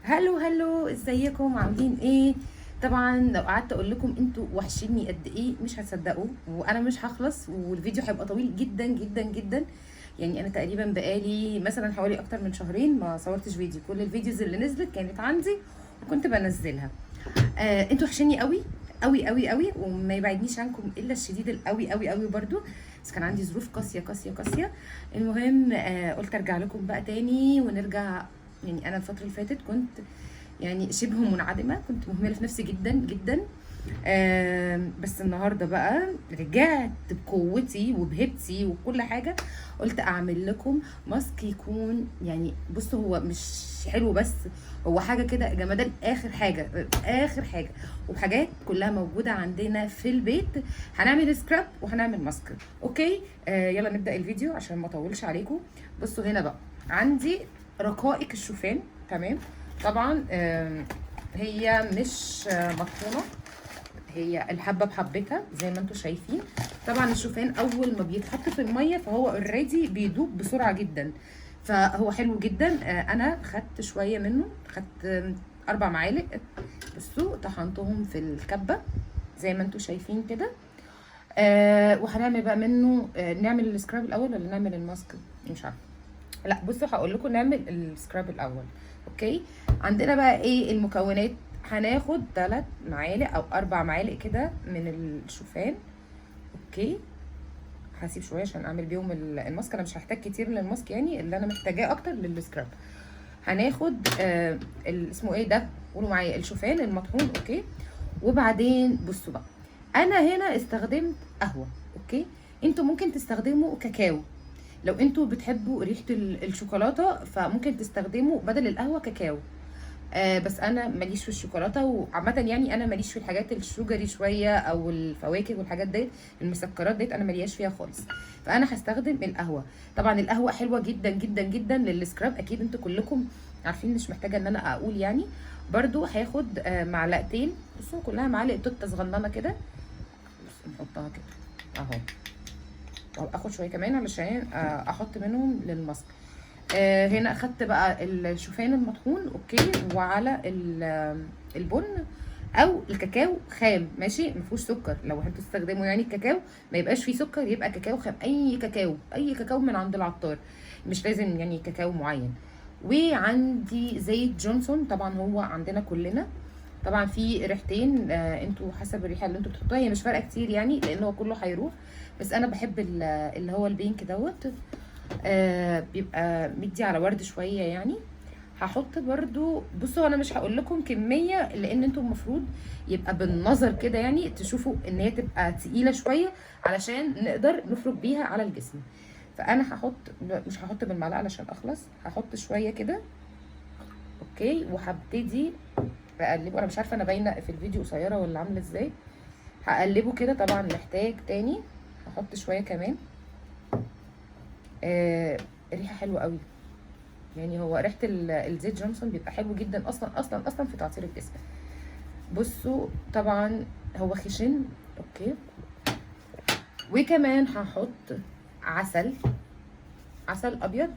hello hello، ازيكم؟ عاملين ايه؟ طبعا لو قعدت اقول لكم انتوا وحشيني قد ايه مش هتصدقوا، وانا مش هخلص والفيديو هيبقى طويل جدا جدا جدا. يعني انا تقريبا بقالي مثلا حوالي اكتر من شهرين ما صورتش فيديو، كل ال videos اللي نزلت كانت عندي وكنت بنزلها. انتوا وحشيني قوي قوي قوي قوي، وما يبعدنيش عنكم الا الشديد القوي قوي قوي برضو، بس كان عندي ظروف قاسية قاسية قاسية. المهم قلت ارجع لكم بقى تاني ونرجع. يعني انا الفترة اللي فاتت كنت يعني شبه منعدمة، كنت مهملة في نفسي جدا جدا. بس النهارده بقى رجعت بقوتي وبهبتي وكل حاجة. قلت اعمل لكم ماسك يكون يعني بصوا هو مش حلو بس هو حاجة كده جمدان، اخر حاجة اخر حاجة، وحاجات كلها موجودة عندنا في البيت. هنعمل scrub وهنعمل ماسك. okay، يلا نبدا الفيديو عشان ما اطولش عليكم. بصوا هنا بقى عندي رقائق الشوفان، تمام؟ طبعا هي مش مطحونه، هي الحبة بحبتها زي ما انتم شايفين. طبعا الشوفان اول ما بيتحط في المية فهو already بيدوب بسرعة جدا، فهو حلو جدا. انا خدت شوية منه، خدت 4 معالق. بصوا طحنتهم في الكبه زي ما انتم شايفين كده. وهنعمل بقى منه، نعمل ال scrub الاول ولا نعمل الماسك؟ مش عارفه. لا بصوا هقول لكم نعمل ال scrub الاول. okay، عندنا بقى ايه المكونات؟ هناخد 3 معالق او 4 معالق كده من الشوفان. okay، هسيب شوية عشان اعمل بيهم الماسك. انا مش هحتاج كتير للماسك، يعني اللي انا محتاجاه اكتر لل scrub. هناخد اسمه ايه ده؟ قولوا معايا، الشوفان المطحون. okay، وبعدين بصوا بقى انا هنا استخدمت قهوة. okay، انتوا ممكن تستخدموا كاكاو لو انتوا بتحبوا ريحه الشوكولاتة، فممكن تستخدموا بدل القهوة كاكاو. بس انا ماليش في الشوكولاتة، وعامة يعني انا ماليش في الحاجات ال sugary شوية او الفواكه والحاجات ديت، المسكرات ديت انا مالياش فيها خالص. فانا هستخدم القهوة. طبعا القهوة حلوة جدا جدا جدا لل scrub، اكيد انتوا كلكم عارفين، مش محتاجه ان انا اقول يعني. برضو هاخد معلقتين، بصوا كلها معالق توته صغننه كده، بصوا نحطها كده اهو، واخد شوية كمان علشان احط منهم للماسك. هنا اخدت بقى الشوفان المطحون، okay، وعلى البن او الكاكاو خام، ماشي، ما فيهوش سكر. لو انتوا تستخدموا يعني الكاكاو ما يبقاش فيه سكر، يبقى كاكاو خام، اي كاكاو، اي كاكاو من عند العطار، مش لازم يعني كاكاو معين. وعندي زيت جونسون، طبعا هو عندنا كلنا. طبعا في ريحتين، انتوا حسب الريحة اللي انتوا بتحطوها، هي مش فارقه كتير يعني لان هو كله هيروح، بس انا بحب اللي هو ال pink دوت، بيبقى مدي على ورد شوية يعني. هحط برضو، بصوا انا مش هقول لكم كمية لان انتوا المفروض يبقى بالنظر كده يعني تشوفوا ان هي تبقى تقيلة شوية علشان نقدر نفرك بيها على الجسم. فانا هحط، مش هحط بالمعلقه علشان اخلص، هحط شوية كده. okay، وهبتدي اقلبه. انا مش عارفه انا باينة في الفيديو قصيرة ولا عامله ازاي. هقلبه كده، طبعا محتاج تاني، هحط شوية كمان. ريحه حلوة قوي يعني، هو ريحه الزيت جونسون بيبقى حلو جدا اصلا اصلا اصلا في تعطير الجسم. بصوا طبعا هو خشن. okay، وكمان هحط عسل، عسل ابيض،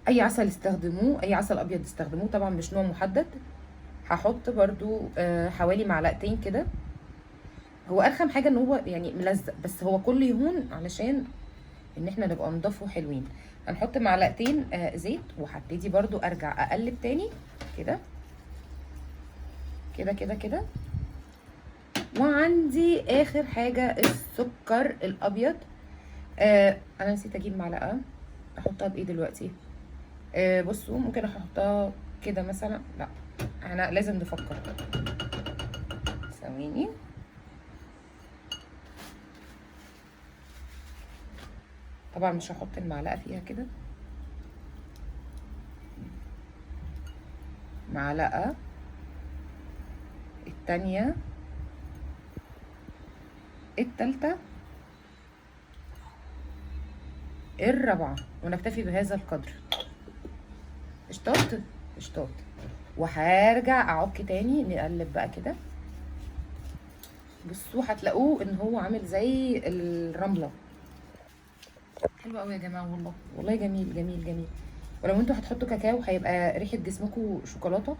اي عسل استخدموه، اي عسل ابيض استخدموه، طبعا مش نوع محدد. هحط برضو حوالي معلقتين كده. هو ارخم حاجة ان هو يعني ملزق، بس هو كله يهون علشان ان احنا نبقى نضاف وحلوين. هنحط معلقتين، زيت، وهبتدي برضو ارجع اقلب تاني كده كده كده كده. وعندي اخر حاجة السكر الابيض. انا نسيت اجيب معلقه، احطها بايه دلوقتي؟ بصوا ممكن احطها كده مثلا، لا احنا لازم نفكر، ثواني. طبعا مش هحط المعلقة فيها كده، معلقه التانية التالتة الرابعة، ونكتفي بهذا القدر. اشطاط اشطاط. وهرجع اعك تاني، نقلب بقى كده. بصوا هتلاقوه ان هو عامل زي الرملة. حلو قوي يا جماعة، والله والله جميل جميل جميل. ولو انتوا هتحطوا كاكاو هيبقى ريحه جسمكم شوكولاتة.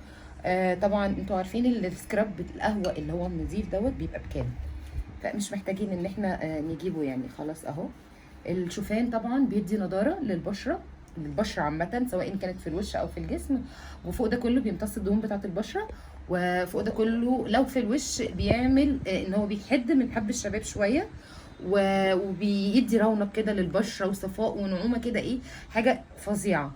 طبعا انتوا عارفين ال scrub القهوة اللي هو النظيف دوت بيبقى بكام، فمش محتاجين ان احنا نجيبه يعني، خلاص اهو. الشوفان طبعا بيدي نضاره للبشره، للبشره عامة سواء كانت في الوش او في الجسم، وفوق ده كله بيمتص الدهون بتاعه البشرة، وفوق ده كله لو في الوش بيعمل ان هو بيحد من حب الشباب شوية، وبيدي رونق كده للبشره وصفاء ونعومه كده، ايه حاجة فظيعة.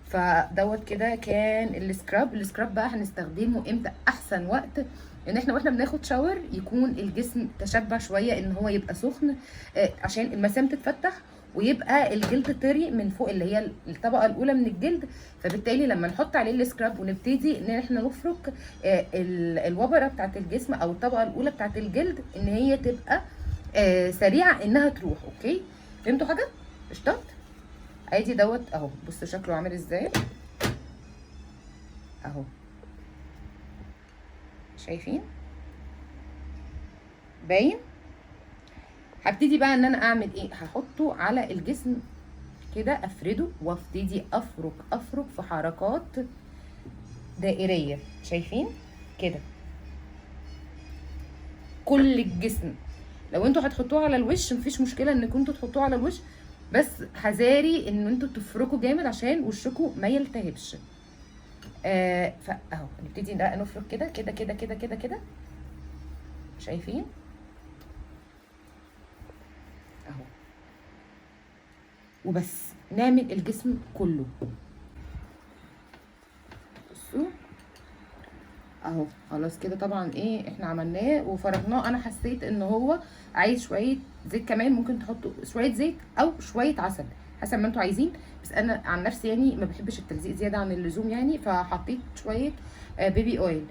فدوت كده كان ال scrub. ال scrub بقى هنستخدمه امتى؟ احسن وقت ان احنا واحنا بناخد shower يكون الجسم تشبع شوية ان هو يبقى سخن، عشان المسام تتفتح ويبقى الجلد طري من فوق اللي هي الطبقة الاولى من الجلد. فبالتالي لما نحط عليه ال scrub ونبتدي ان احنا نفرك، الوبره بتاعت الجسم او الطبقة الاولى بتاعت الجلد ان هي تبقى سريعة انها تروح. okay، فهمتوا حاجة؟ قشطات. ادي دوت اهو، بصوا شكله عامل ازاي اهو، شايفين؟ باين. هبتدي بقى ان انا اعمل ايه؟ هحطه على الجسم كده، افرده وابتدي افرك افرك في حركات دائريه، شايفين كده كل الجسم. لو انتوا هتحطوه على الوش مفيش مشكلة ان كنتوا تحطوه على الوش، بس حذاري ان انتوا تفركوا جامد عشان وشكوا ما يلتهبش. فاهو نبتدي بقى نفرك كده كده كده كده كده كده، شايفين اهو. وبس نعمل الجسم كله. بصوا اهو خلاص كده. طبعا ايه احنا عملناه وفرغناه. انا حسيت ان هو عايز شوية زيت كمان، ممكن تحطوا شوية زيت او شوية عسل حسب ما انتوا عايزين، بس انا عن نفسي يعني ما بحبش التلزيق زيادة عن اللزوم يعني، فحطيت شوية baby oil،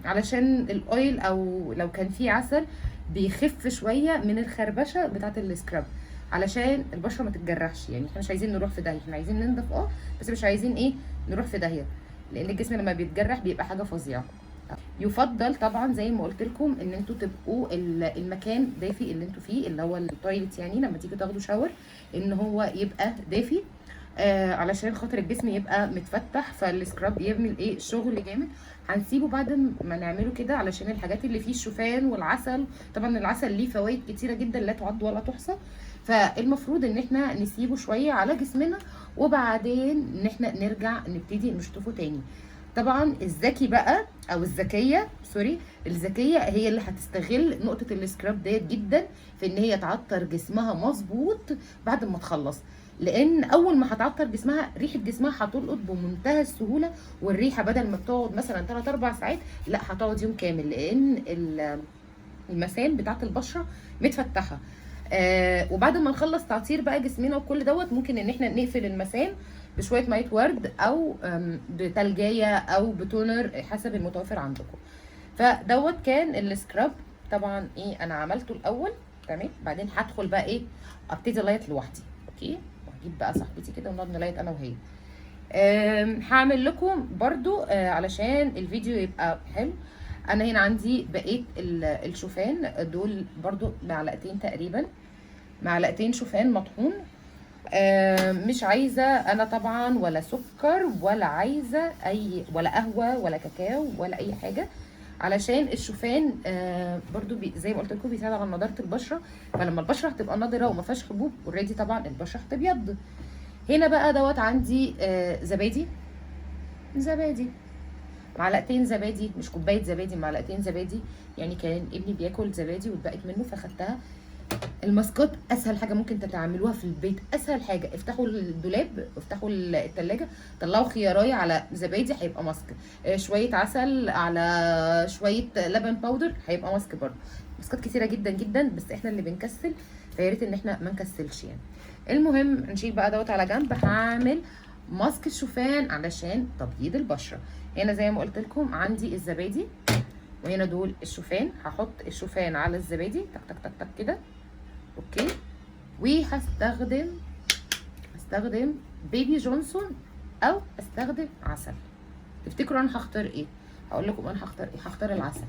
علشان ال oil او لو كان فيه عسل بيخف شوية من الخربشه بتاعه ال scrub، علشان البشرة ما تتجرحش. يعني احنا مش عايزين نروح في داهية، احنا عايزين ننضف بس مش عايزين ايه نروح في داهية، لان الجسم لما بيتجرح بيبقى حاجة فظيعة. يفضل طبعا زي ما قلت لكم ان انتوا تبقوا المكان دافي اللي انتوا فيه اللي هو ال toilet، يعني لما تيجوا تاخدوا shower ان هو يبقى دافي، علشان خاطر الجسم يبقى متفتح، فال scrub يعمل ايه شغل جامد. هنسيبه بعد ما نعمله كده علشان الحاجات اللي فيه الشوفان والعسل، طبعا العسل ليه فوائد كتيرة جدا لا تعد ولا تحصى، فالمفروض ان احنا نسيبه شوية على جسمنا وبعدين ان احنا نرجع نبتدي نشطفه تاني. طبعا الذكي بقى او الذكية، sorry، الذكية هي اللي هتستغل نقطة ال scrub ديت جدا في ان هي تعطر جسمها مظبوط بعد ما تخلص، لان اول ما هتعطر جسمها ريحه جسمها هتلقط بمنتهى السهولة، والريحه بدل ما بتقعد مثلا 3 4 ساعات لا هتقعد يوم كامل، لان المسام بتاعه البشرة متفتحه. وبعد ما نخلص تعطير بقى جسمنا وكل دوت، ممكن ان احنا نقفل المسام بشوية مية ورد او بتلجايه او ب toner حسب المتوفر عندكم. فدوت كان ال scrub. طبعا ايه انا عملته الاول تمام، بعدين هدخل بقى ايه ابتدي لايت لوحدي. okay، وهجيب بقى صاحبتي كده ونقعد نلايت انا وهي. هعمل لكم برضو علشان الفيديو يبقى حلو. انا هنا عندي بقية الشوفان دول برضو معلقتين تقريبا، معلقتين شوفان مطحون. مش عايزه انا طبعا ولا سكر ولا عايزه اي ولا قهوة ولا كاكاو ولا اي حاجة، علشان الشوفان برضو زي ما قلت لكم بيساعد على نضاره البشرة، فلما البشرة هتبقى نضرة وما فيهاش حبوب already طبعا البشرة هتبيض. هنا بقى دوت عندي زبادي، زبادي معلقتين زبادي، مش كوباية زبادي، معلقتين زبادي. يعني كان ابني بياكل زبادي واتبقت منه فاخدتها. الماسكات اسهل حاجة ممكن تتعاملوها في البيت، اسهل حاجة افتحوا الدولاب، افتحوا التلاجة، طلعوا خيارايه على زبادي هيبقى ماسك، شوية عسل على شوية لبن powder هيبقى ماسك برضه. ماسكات كتيرة جدا جدا، بس احنا اللي بنكسل، فيا ريت ان احنا ما نكسلش يعني. المهم نشيل بقى دوت على جنب. هعمل ماسك الشوفان علشان تبييض البشرة. هنا زي ما قلت لكم عندي الزبادي، وهنا دول الشوفان. هحط الشوفان على الزبادي تك تك تك تك كده، okay. وهستخدم بيبي جونسون او استخدم عسل. تفتكروا انا هختار ايه؟ هقول لكم انا هختار ايه. هختار العسل.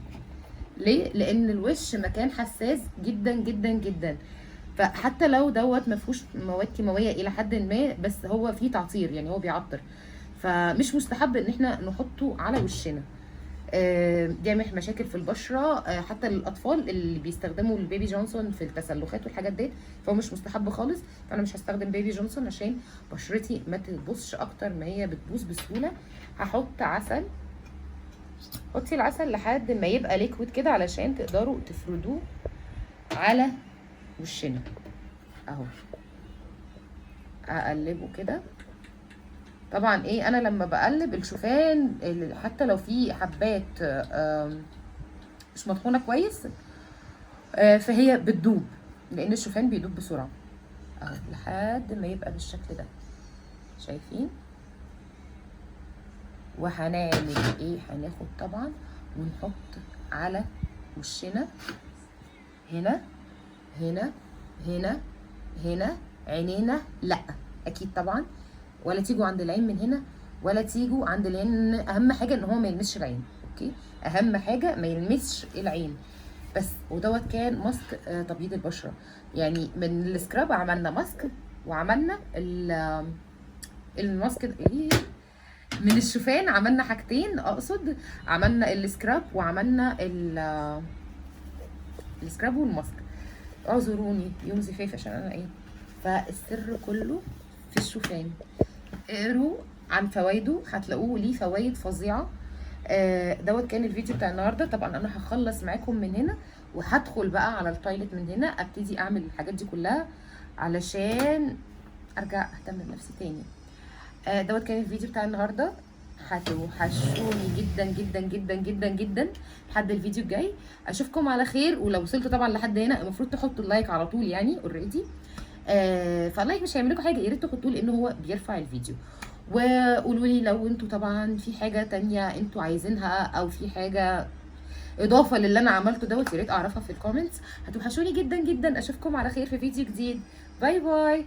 ليه؟ لان الوش مكان حساس جدا جدا جدا. فحتى لو دوت ما فيهوش مواد كيماوية الى حد ما، بس هو فيه تعطير، يعني هو بيعطر، فمش مستحب ان احنا نحطه على وشنا. بيعمل مشاكل في البشرة، حتى للاطفال اللي بيستخدموا البيبي جونسون في التسلخات والحاجات دي، فهو مش مستحب خالص. فانا مش هستخدم بيبي جونسون عشان بشرتي ما تبوظش اكتر ما هي بتبوظ بسهولة. هحط عسل، حطي العسل لحد ما يبقى liquid كده علشان تقدروا تفردوه على وشنا اهو. اقلبه كده. طبعا ايه، انا لما بقلب الشوفان حتى لو في حبات مش مطحونه كويس، فهي بتدوب، لان الشوفان بيدوب بسرعة اهو، لحد ما يبقى بالشكل ده، شايفين؟ وهنعمل ايه؟ هناخد طبعا ونحط على وشنا هنا هنا هنا هنا، عينينا لا اكيد طبعا، ولا تيجوا عند العين من هنا، ولا تيجوا عند العين. اهم حاجة ان هو ما يلمسش العين، okay؟ اهم حاجة ما يلمسش العين بس. ودوت كان ماسك تبييض البشرة. يعني من ال scrub عملنا ماسك، وعملنا الماسك ده ايه، من الشوفان عملنا حاجتين، اقصد عملنا ال scrub وعملنا ال scrub والماسك. اعذروني يوم زفاف عشان انا ايه. فالسر كله في الشوفان، اقروا عن فوائده هتلاقوه ليه فوائد فظيعة. دوت كان الفيديو بتاع النهارده. طبعا انا هخلص معاكم من هنا وهدخل بقى على ال toilet من هنا، ابتدي اعمل الحاجات دي كلها علشان ارجع اهتم بنفسي تاني. دوت كان الفيديو بتاع النهارده. هتوحشوني جدا جدا جدا جدا جدا لحد الفيديو الجاي. اشوفكم على خير. ولو وصلتوا طبعا لحد هنا المفروض تحطوا ال like على طول، يعني already. فال like مش هيعمل لكم حاجة، يا ريت تحطوه لان هو بيرفع الفيديو. وقولوا لي لو انتوا طبعا في حاجة تانية انتوا عايزينها او في حاجة اضافه للي انا عملته دوت، يا ريت اعرفها في ال comments. هتوحشوني جدا جدا. اشوفكم على خير في فيديو جديد. bye bye.